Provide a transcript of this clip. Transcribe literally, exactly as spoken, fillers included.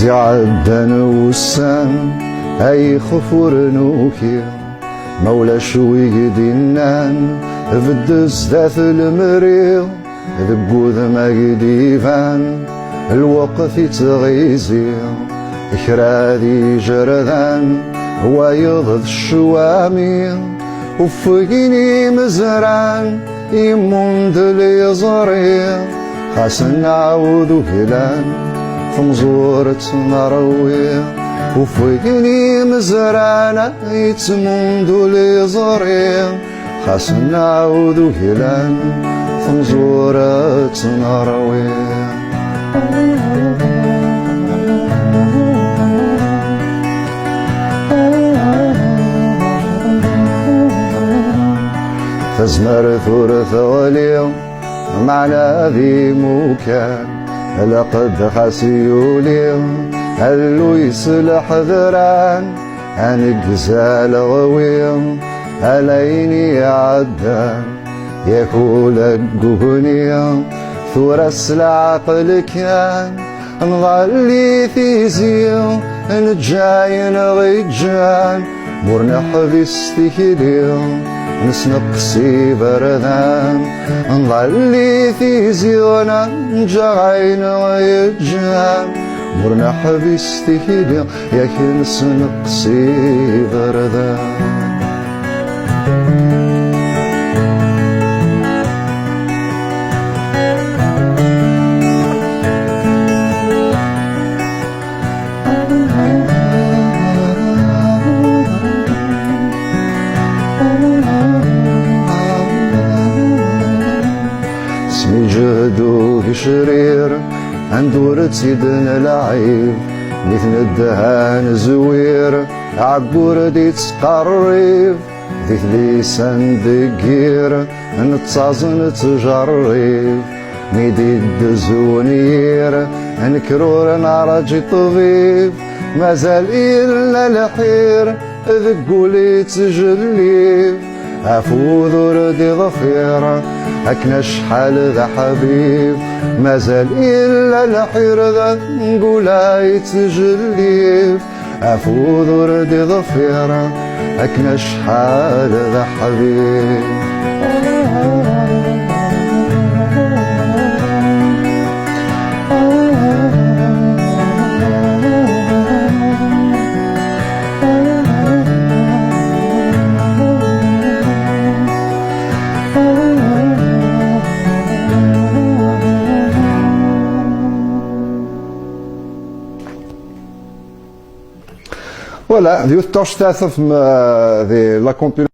Iɛeddan wussan ay ixef ur nuki, ma ulac wigi d-innan bedden zdat lemri, deg wudem ay d-iban lweqt ittɣizi, kra d ijerdan, wayeḍ d ccwami, ufgen imezran, immundel iẓri, xas nɛawed uglan, temẓur ad tt-nerwi. Ufgen imezran, yettmundul iẓri, xas nɛawed uglan, temẓur ad tt-nerwi. Tazmert ur teɣli, meɛna d imukan, lqedd xas yuli, alluy s leḥdran, aneggez aleɣwi, ala ayen iɛeddan, yak ula deg ugni, tura s leɛqel kan, nḍall i tizi, neǧǧa ayen ɣ-iǧǧan, ur neḥbis tikli, nesneqs iberdan. Nḍall i tizi, neǧǧa ayen ɣ-iǧǧan, ur neḥbis tikli, yak nesneqs iberdan. Smiǧhed ugecrir, anda ur tt-id-nlɛib, mi t-nedha nezwir, aɛeggur d-ittqerrib, di tlisa n deggir, nettaẓ nettjerrib, mi d-iddez unyir, nekker ur nraǧi ṭṭbib, mazal illa lḥir, deg wul ittjellib, afud ur d-iḍfir, akken acḥal d aḥbib, mazal illa lḥir, deg wul ittjellib. Afud ur d-iḍfir akken acḥal d aḥbib. Voilà, d yiwet n tuɣect ara tafem, euh, di la compilation.